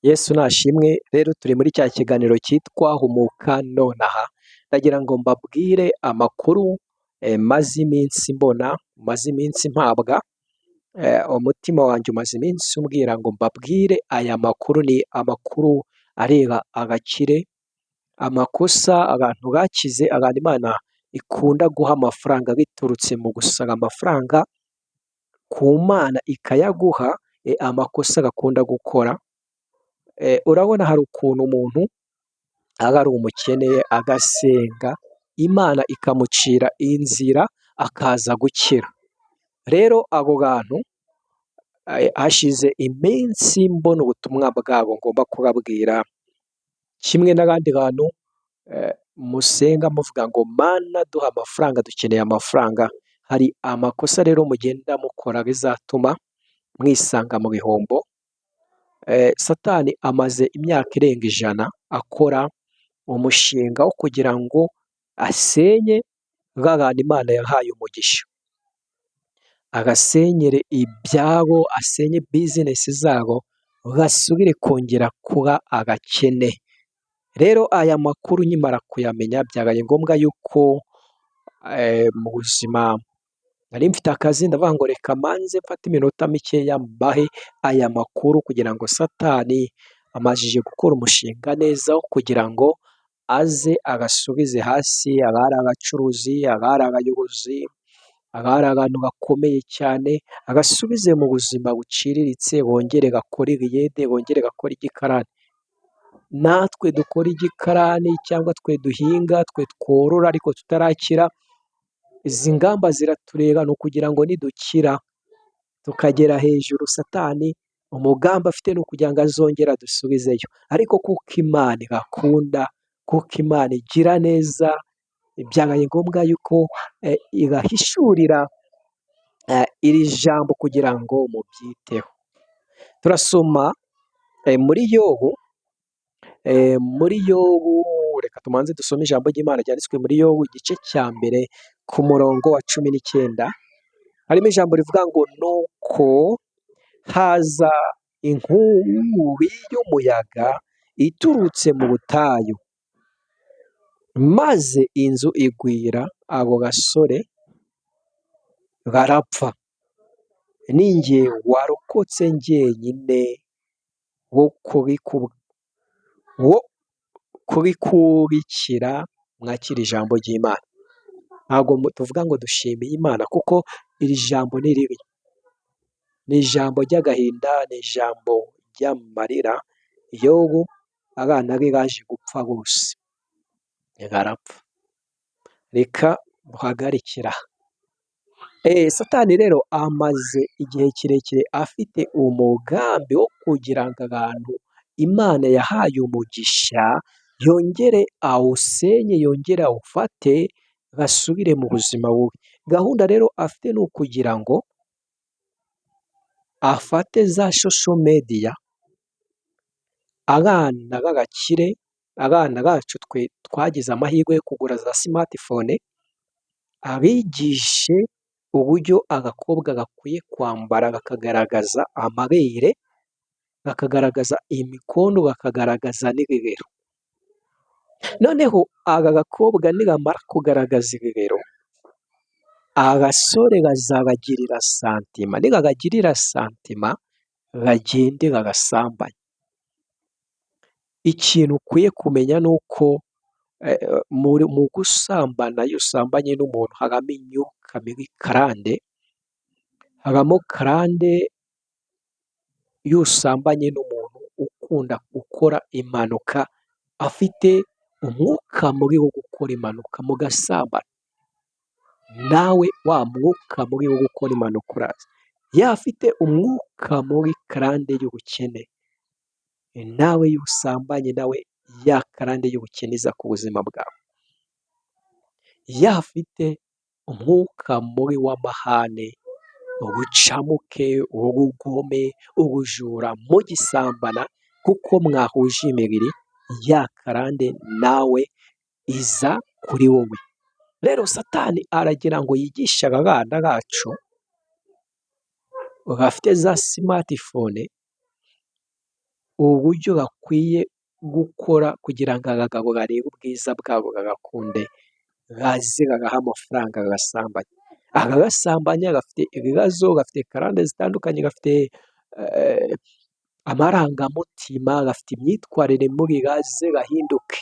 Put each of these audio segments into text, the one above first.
Yesu nashimwe. Rero turi muri cya kiganiro cyitwa Humuka Nonaha. Ndagira ngo mbabwire amakuru maze iminsi mbona, maze iminsi mpabwa, umutima wanjye umaze iminsi umbwira ngo mbabwire aya makuru. Ni amakuru areba abakire, amakosa abantu bakize, abantu Imana ikunda guha amafaranga biturutse mu gusaba amafaranga ku Mana ikayaguha, amakosa bakunda gukora. Urabona hari ukuntu umuntu aba ari umukene agasenga, Imana ikamucira inzira akaza gukira. Rero abo bantu hashize iminsi mbona ubutumwa bwabo ngomba kubabwira, kimwe n'abandi bantu musenga muvuga ngo: "Mana, duha amafaranga, dukeneye amafaranga." Hari amakosa rero mugenda mukora bizatuma mwisanga mu bihombo. Satani amaze imyaka irenga 100 akora umushinga wo kugira ngo asenye ba bantu Imana yahaye umugisha, abasenyere ibyabo, asenye business zabo, basubire kongera kuba abakene. Rero aya makuru nkimara kuyamenya, byabaye ngombwa yuko mu buzima nari mfite akazi, ndavuga ngo reka manze mfate iminota mikeya mbahe aya makuru, kugira ngo Satani amajije gukora umushinga neza wo kugira ngo aze abasubize hasi, abari abacuruzi, abari abayobozi, abari abantu bakomeye cyane, abasubize mu buzima buciriritse, bongere bakore ibiyede, bongere bakore igikarani. Natwe dukora igikarani cyangwa twe duhinga, twe tworora ariko tutarakira, izi ngamba ziratureba. Ni ukugira ngo nidukira tukagera hejuru, Satani umugambi afite ni ukugira ngo azongere adusubizeyo. Ariko kuko Imana ibakunda, kuko Imana igira neza, byabaye ngombwa yuko ibahishurira iri jambo kugira ngo mubyiteho. Turasoma muri Yobu, muri Yobu. Reka tumanze dusome ijambo ry'Imana ryanditswe muri Yobu, igice cya 1 ku murongo wa 19. Harimo ijambo rivuga ngo: "Nuko haza inkubi y'umuyaga iturutse mu butayu, maze inzu igwira abo basore barapfa, ninjye warokotse njyenyine wo kubikurikira." Mwakira ijambo ry'Imana. Ntabwo tuvuga ngo dushimiye Imana, kuko iri jambo ni ribi, ni ijambo ry'agahinda, ni ijambo ry'amarira. Yobu abana be baje gupfa bose, barapfa. Reka duhagarikire aha. Satani rero amaze igihe kirekire afite umugambi wo kugira ngo abantu Imana yahaye umugisha yongere awusenye, yongere awufate, basubire mu buzima bubi. Gahunda rero afite ni ukugira ngo afate za social media, abana b'abakire, abana bacu twe twagize amahirwe yo kugura za smartphone, abigishe uburyo abakobwa bakwiye kwambara, bakagaragaza amabere, bakagaragaza imikondo, bakagaragaza n'ibibero. Noneho aba bakobwa nibamara kugaragaza ibibero, abasore bazabagirira sentiment. Nibabagirira sentiment, bagende babasambanye. Ikintu ukwiye kumenya ni uko mu gusambana, iyo usambanye n'umuntu habamo imyuka mibi, karande, habamo karande. Iyo usambanye n'umuntu ukunda gukora impanuka, afite umwuka mubi wo gukora impanuka, mugasambana, nawe wa mwuka mubi wo gukora impanuka uraza. Iyo afite umwuka mubi, karande y'ubukene, nawe iyo usambanye nawe ya karande y'ubukene iza ku buzima bwawe. Iyo afite umwuka mubi w'amahane, ubucamuke, ubugome, ubujura, mugisambana, kuko mwahuje imibiri, ya karande nawe iza kuri wowe. Rero Satani aragira ngo yigishe aba bana bacu bafite za smartphone. Uburyo bakwiye gukora kugira ngo abagabo barebe ubwiza bwabo bagakunde, baze babahe amafaranga babasambanye. Ababasambanya bafite ibibazo, bafite karande zitandukanye, bafite amarangamutima, bafite imyitwarire mibi, baze bahinduke.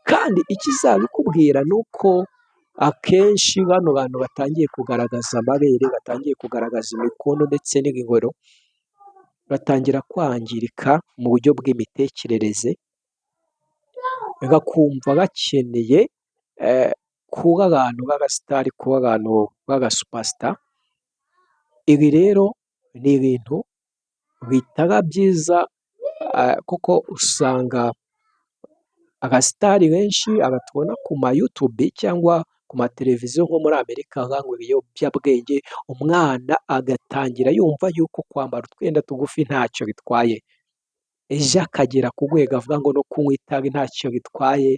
Kandi ikizabikubwira ni uko akenshi bano bantu batangiye kugaragaza amabere, batangiye kugaragaza imikono ndetse n'ibibero, batangira kwangirika mu buryo bw'imitekerereze, bakumva bakeneye kuba abantu b'abasitari, kuba abantu b'abasupasita. Ibi rero ni ibintu bitaba byiza kuko usanga abasitari benshi, aba tubona ku ma YouTube cyangwa ku mateleviziyo nko muri Amerika banywa ibiyobyabwenge, umwana agatangira yumva yuko kwambara utwenda tugufi ntacyo bitwaye. Ejo akagera ku rwego avuga ngo no kunywa itabi ntacyo bitwaye,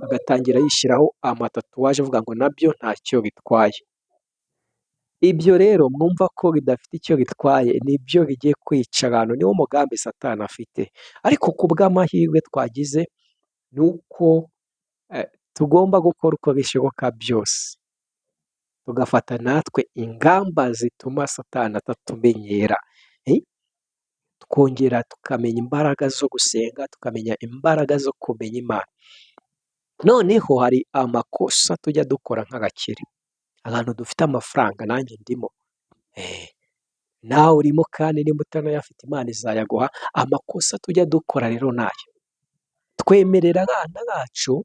agatangira yishyiraho amatatouage avuga ngo nabyo ntacyo bitwaye. Ibyo rero mwumva ko bidafite icyo bitwaye, nibyo bigiye kwica abantu, niwo mugambi Satani afite. Ariko ku bw'amahirwe twagize ni uko tugomba gukora uko bishoboka byose, tugafata natwe ingamba zituma Satani atatumenyera. Tukongera tukamenya imbaraga zo gusenga, tukamenya imbaraga zo kumenya Imana. Noneho hari amakosa tujya dukora nk'abakire, abantu dufite amafaranga, nanjye ndimo, nawe urimo, kandi niba utanayafite Imana izayaguha. Amakosa tujya dukora rero ni aya: twemerera abana bacu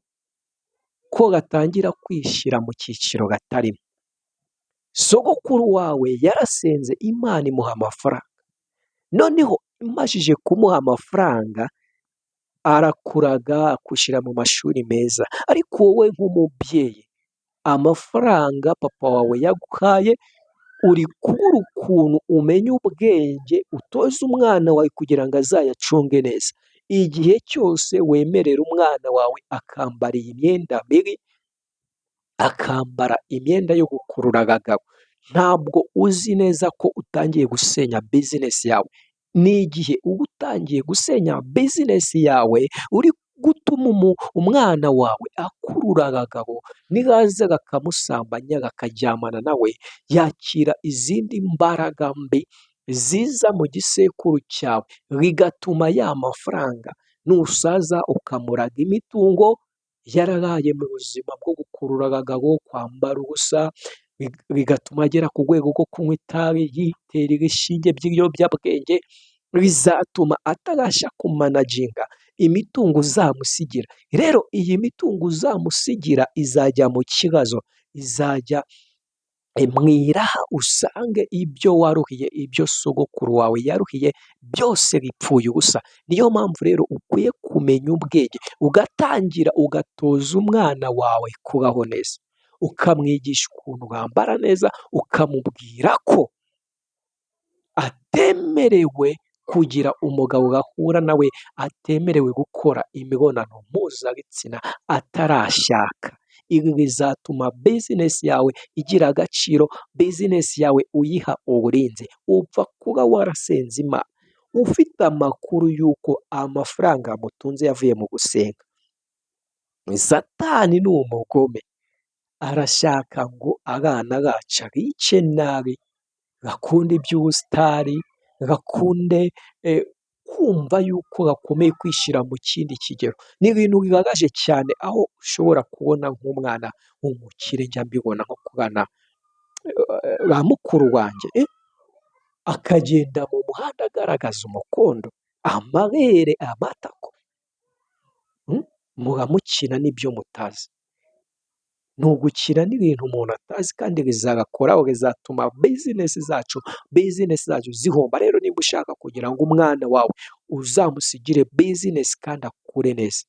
ko batangira kwishyira mu cyiciro batarimo. Sogokuru wawe yarasenze Imana imuha amafaranga, noneho imajije kumuha amafaranga arakuraga akushyira mu mashuri meza, ariko wowe nk'umubyeyi amafaranga papa wawe yaguhaye uri kubura ukuntu umenya ubwenge utoza umwana wawe kugira ngo azayacunge neza. Igihe cyose wemerera umwana wawe akambara iyi myenda mibi, akambara imyenda yo gukurura abagabo, ntabwo uzi neza ko utangiye gusenya business yawe. Ni igihe uba utangiye gusenya business yawe, uri gutuma umwana wawe akurura abagabo, nibaza bakamusambanya bakaryamana nawe, yakira izindi mbaraga mbi ziza mu gisekuru cyawe, bigatuma ya mafaranga nusaza ukamuraga imitungo yarabaye mu buzima bwo gukurura abagabo, kwambara ubusa, bigatuma agera ku rwego rwo kunywa itabi, yitera ibishinge by'ibiyobyabwenge, bizatuma atabasha kumanaginga imitungo uzamusigira. Rero iyi mitungo uzamusigira izajya mu kibazo, izajya mu iraha, usange ibyo waruhiye, ibyo sogokuru wawe yaruhiye byose bipfuye ubusa. Niyo mpamvu rero ukwiye kumenya ubwenge, ugatangira ugatoza umwana wawe kubaho neza, ukamwigisha ukuntu bambara neza, ukamubwira ko atemerewe kugira umugabo bahura nawe, atemerewe gukora imibonano mpuzabitsina atarashaka. Ibi bizatuma business yawe igira agaciro, business yawe uyiha uburinzi. Upfa kuba warasenze Imana, ufite amakuru y'uko amafaranga mutunze yavuye mu gusenga. Satani ni umugome, arashaka ngo abana bacu abice nabi, bakunde iby'ubusitari, bakunde kumva yuko bakomeye kwishyira mu kindi kigero. Ni ibintu bibabaje cyane aho ushobora kubona nk'umwana w'umukire, njya mbibona nko ku bana ba mukuru wanjye, akagenda mu muhanda agaragaza umukondo, amabere, amatako. Muba mukina n'ibyo mutazi. Ni ugukina n'ibintu umuntu atazi kandi bizabakoraho, bizatuma business zacu zihomba. Rero niba ushaka kugira ngo umwana wawe uzamusigire business kandi akure neza,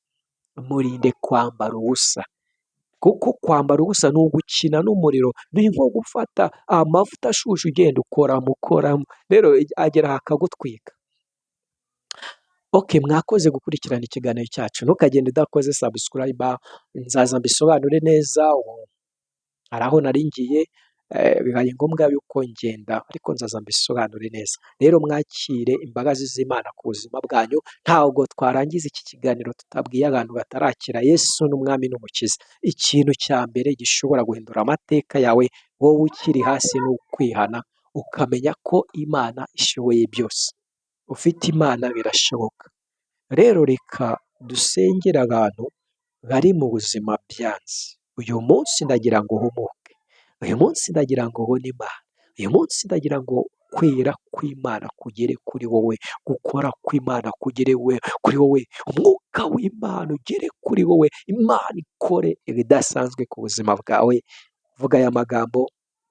murinde kwambara ubusa, kuko kwambara ubusa ni ugukina n'umuriro, ni nko gufata amavuta ashushe ugenda ukoramo ukoramo, rero agera aha akagutwika. Okay, mwakoze gukurikirana ikiganiro cyacu, ntukagende udakoze subscribe, nzaza mbisobanure neza, hari aho nari ngiye. Bibaye ngombwa yuko ngenda, ariko nzaza mbisobanure neza. Rero mwakire imbabazi z'Imana ku buzima bwanyu. Ntabwo twarangiza iki kiganiro tutabwiye abantu batarakira Yesu n'Umwami n'Umukiza. Ikintu cya mbere gishobora guhindura amateka yawe wowe ukiri hasi ni ukwihana, ukamenya ko Imana ishoboye byose. Ufite Imana birashoboka. Rero reka dusengere abantu bari mu buzima byanze. Uyu munsi ndagira ngo uhumuke, uyu munsi ndagira ngo ubone Imana, uyu munsi ndagira ngo kwera kw'Imana kugere kuri wowe, gukora kw'Imana kugere kuri wowe, umwuka w'Imana ugere kuri wowe, Imana ikore ibidasanzwe ku buzima bwawe. Vuga aya magambo: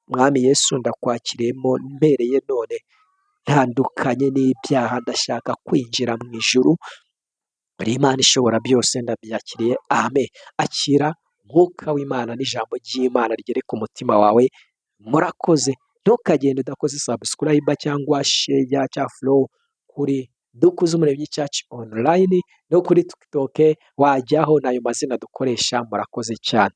Mwami Yesu, ndakwakiriyemo mpereye none, ntandukanye n'ibyaha, ndashaka kwinjira mu ijuru. Uri Imana ishobora byose, ndabyakiriye, amen. Akira umwuka w'Imana n'ijambo ry'Imana rigere ku mutima wawe. Murakoze, ntukagende udakoze subscribe cyangwa share cyangwa follow kuri Dukuzumuremyi Church Online no kuri TikTok wajyaho n'ayo mazina dukoresha. Murakoze cyane.